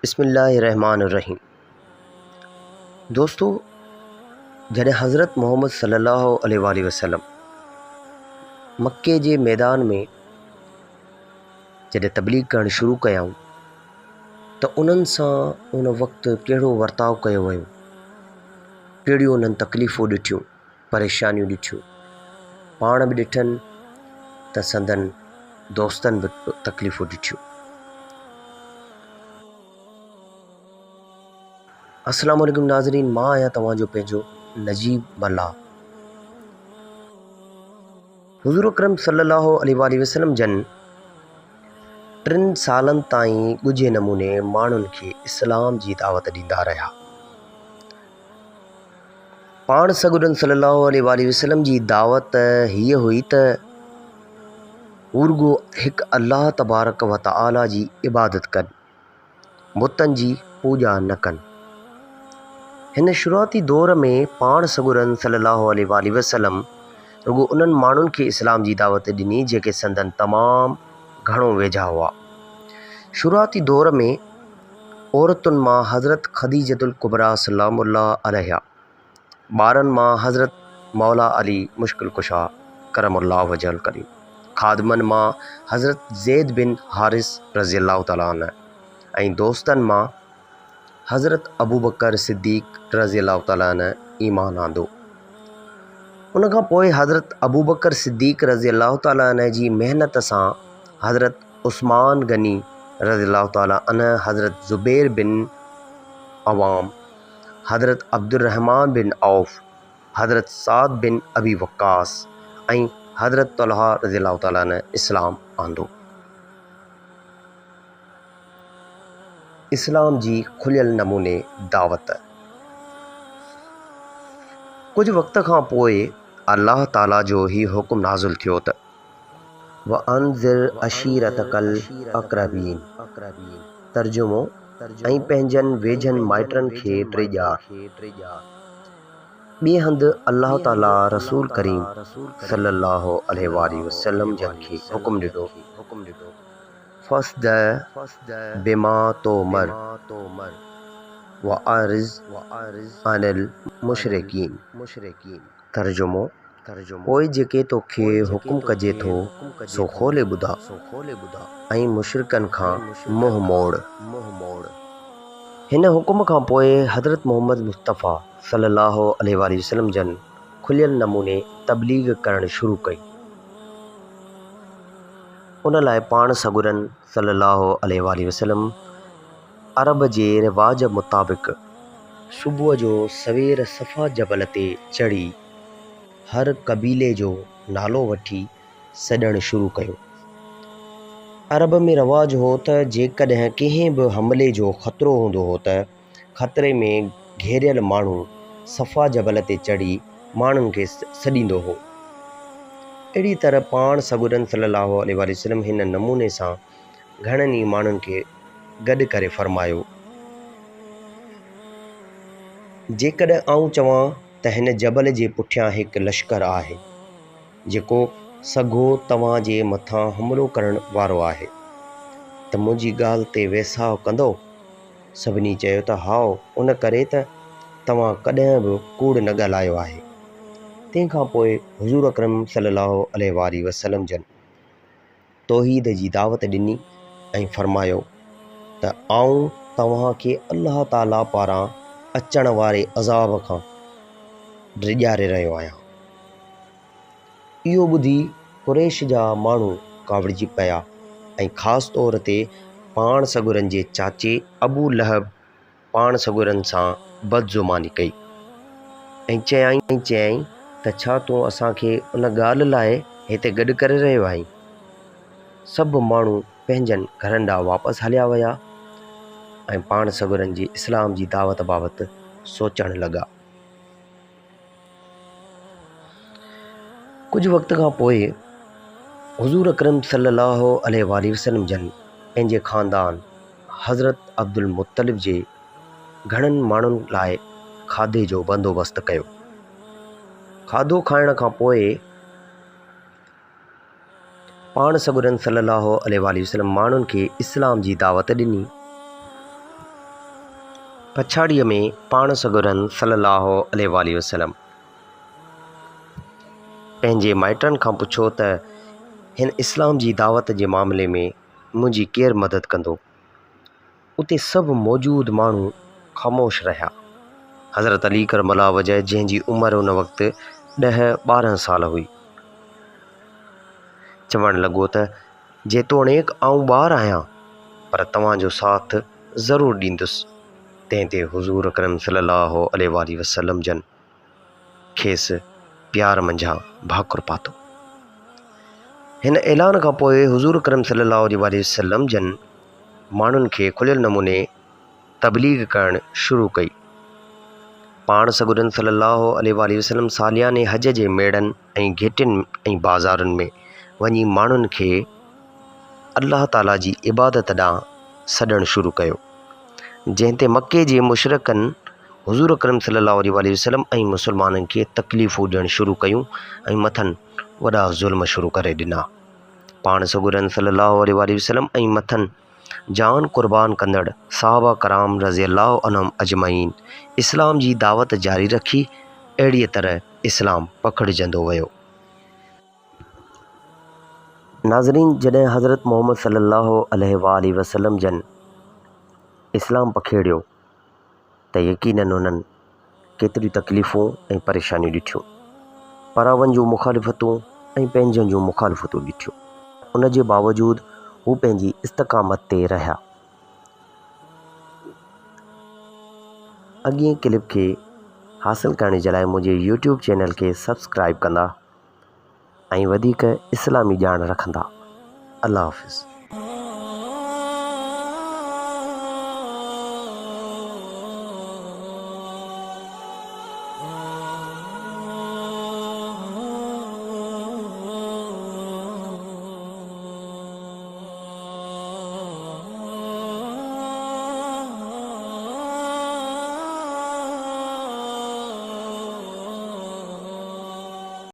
بسم الله الرحمٰن الرحيم دوستو جڏهن حضرت محمد صلي الله عليه وآله وسلم مڪي جي ميدان ۾ جڏهن تبليغ ڪرڻ شروع ڪيائون ته انهن سان ان وقت ڪهڙو ورتاء ڪيو ويو، ڪهڙيون انهن تڪليفون ڏٺيون، پريشانيون ڏٺيون، پاڻ به ڏٺن ته سندن دوستن به تڪليفون ڏٺيون. السلام عليڪم ناظرين مان آهيان توهان جو پنهنجو نجيب ملاح. حضور اڪرم صلي الله عليه واٰله وسلم جن ٽن سالن تائين ڳجهي نموني ماڻهن کي اسلام جي دعوت ڏيندا رهيا. پاڻ سڳورن صلي الله عليه واٰله وسلم جي دعوت هيء هئي ته هو رڳو هڪ الله تبارڪ و تعاليٰ جي عبادت ڪن، بتن جي پوڄا نه ڪن. هن شروعاتي دور ۾ پاڻ سڳورن صلي الله عليه واٰله وسلم رڳو انهن ماڻهن کي اسلام جي دعوت ڏني جيڪي سندن تمام گهڻو ويجها هئا. شروعاتي دور ۾ عورتن مان حضرت خديجة الڪبريٰ سلام الله عليها، ٻارن مان حضرت مولا علي مشڪل ڪشا ڪرم الله وجهه الڪريم، خادمن مان حضرت زيد بن حارث رضي الله تعالٰي عنه ۽ دوستن مان حضرت ابوبڪر صديق رضي الله تعالٰي عنه ايمان آندو. ان کان پوء حضرت ابوبڪر صديق رضي الله تعالٰي عنه جي محنت سان حضرت عثمان غني رضي الله تعالٰي عنه، حضرت زبير بن عوام، حضرت عبدالرحمان بن عوف، حضرت سعد بن ابي وقاص ۽ حضرت طلحه رضي الله تعالٰي عنه اسلام آندو. اسلام جي کليل نموني دعوت. ڪجهه وقت کان پوء الله تعالٰي جو هي حڪم نازل ٿيو ته. وانذر عشيرتک الاقربين ترجمو، ۽ پنهنجن ويجهن مائٽن کي ڊيڄار. ٻئي هنڌ الله تعاليٰ رسول ڪريم صلّي اللّٰه عليه واٰله وسلّم جن کي حڪم ڏنو، فاصدع بما تؤمر واعرض عن المشرڪين ترجمو، پوء جيڪي توکي حڪم ڪجي ٿو سو کولي ٻڌاء ۽ مشرڪن کان منهن موڙ. هن حڪم کان پوء حضرت محمد مصطفيٰ صلي الله عليه واٰله وسلم جن کليل نموني تبليغ ڪرڻ شروع ڪئي. ان لاء پاڻ سڳورن صلي الله عليه واٰله وسلم عرب جي رواج مطابق صبح جو سوير صفا جبل تي چڙهي هر قبيلي جو نالو وٺي سڏڻ شروع ڪيو. عرب ۾ رواج هو ته جيڪڏهن ڪنهن به حملي جو خطرو هوندو هو ته خطري ۾ گهيريل ماڻهو صفا جبل تي چڙهي ماڻهن کي سڏيندو هو. اهڙي طرح پاڻ سڳورن صلي الله عليه واٰله وسلم هن نموني سان گهڻن ئي ماڻهن کي گڏ ڪري فرمايو، جيڪڏهن آئون چوان ته هن جبل جي پٺيان هڪ لشڪر آهي، جيڪو سگهو توهان جي مٿان حملو ڪرڻ وارو آهي، ته منهنجي ڳالهه تي ويساهه ڪندؤ؟ سڀني چيو ته هائو، ان ڪري ته توهان ڪڏهن به ڪوڙ نه ڳالهايو آهي. تنهن کان پوء حضور اڪرم صلي الله عليه وآله وسلم جن توحيد جي دعوت ڏني ۽ فرمايو ته آئون توهان کي الله تعاليٰ پاران اچڻ واري عذاب کان ڊيڄاري رهيو آهيان. اهو ٻڌي قريش جا ماڻهو ڪاوڙجي پيا ۽ خاص طور تي پاڻ سڳورن جي چاچي ابو لهب پاڻ سڳورن سان بدزباني ڪئي ۽ چيائين ته ڇا تون اسان کي ان ڳالهه لاء هتي گڏ ڪري رهيو آهين؟ سڀ ماڻهو پنهنجن گهرن ڏانهن واپس هليا ويا ۽ پاڻ سڳورن جي اسلام جي دعوت بابت سوچڻ لڳا. ڪجهه وقت کان پوء حضور اڪرم صلي الله عليه وآله وسلم جن پنهنجي خاندان حضرت عبدالمطلب جي گهڻن ماڻهن لاء کاڌي جو بندوبست ڪيو. کاڌو کائڻ کان پوء پاڻ سڳورن صلّي اللّٰه عليه واٰله وسلّم ماڻهن کي اسلام جي دعوت ڏني. پڇاڙيء ۾ پاڻ سڳورن صلّي اللّٰه عليه واٰله وسلّم پنهنجي مائٽن کان پڇيو ته هن اسلام جي دعوت جي معاملي ۾ منهنجي ڪير مدد ڪندو؟ اتي سڀ موجود ماڻهو خاموش رهيا. حضرت علي ڪرم الله وجهه جنهن جي عمر ان وقت ڏهه 12 سال هئي، چوڻ لڳو ته جيتوڻيڪ آئون ٻار آهيان پر توهان جو ساٿ ضرور ڏيندس. تنهن تي حضور اڪرم صلي الله عليه واٰله وسلم جن کيس پيار منجهان ڀاڪر پاتو. هن اعلان کان پوء حضور اڪرم صلي الله عليه واٰله وسلم جن ماڻهن کي کليل نموني تبليغ ڪرڻ شروع ڪئي. پاڻ سڳورن صلي الله عليه واٰله وسلم سالياني حج جي ميڙن ۽ گهٽين ۽ بازارن ۾ وڃي ماڻهن کي الله تعاليٰ جي عبادت ڏانهن سڏڻ شروع ڪيو. جنهن تي مڪي جي مشرڪن حضور اڪرم صلي الله عليه واٰله وسلم ۽ مسلمانن کي تڪليفون ڏيڻ شروع ڪيون ۽ مٿن وڏا ظلم شروع ڪري ڏنا. پاڻ سڳورن صلي الله عليه واٰله وسلم ۽ مٿن جان قربان ڪندڙ صحابه ڪرام رضي الله عنهم اجمعين اسلام جي دعوت جاري رکي، اهڙيء طرح اسلام پکڙجندو ويو. ناظرين جڏهن حضرت محمد صلي الله عليه واٰله وسلم جن اسلام پکيڙيو ته يقيناً انهن ڪيتريون تڪليفون ۽ پريشانيون ڏٺيون، پراون جون مخالفتون ۽ پنهنجن جون مخالفتون ڏٺيون، ان جي باوجود هو پنهنجي استقامت تي رهيا. اڳئين ڪلپ کي حاصل ڪرڻ جي لاء منهنجي يوٽيوب چينل کي سبسڪرائب ڪندا ۽ وڌيڪ اسلامي ڄاڻ رکندا. الله حافظ.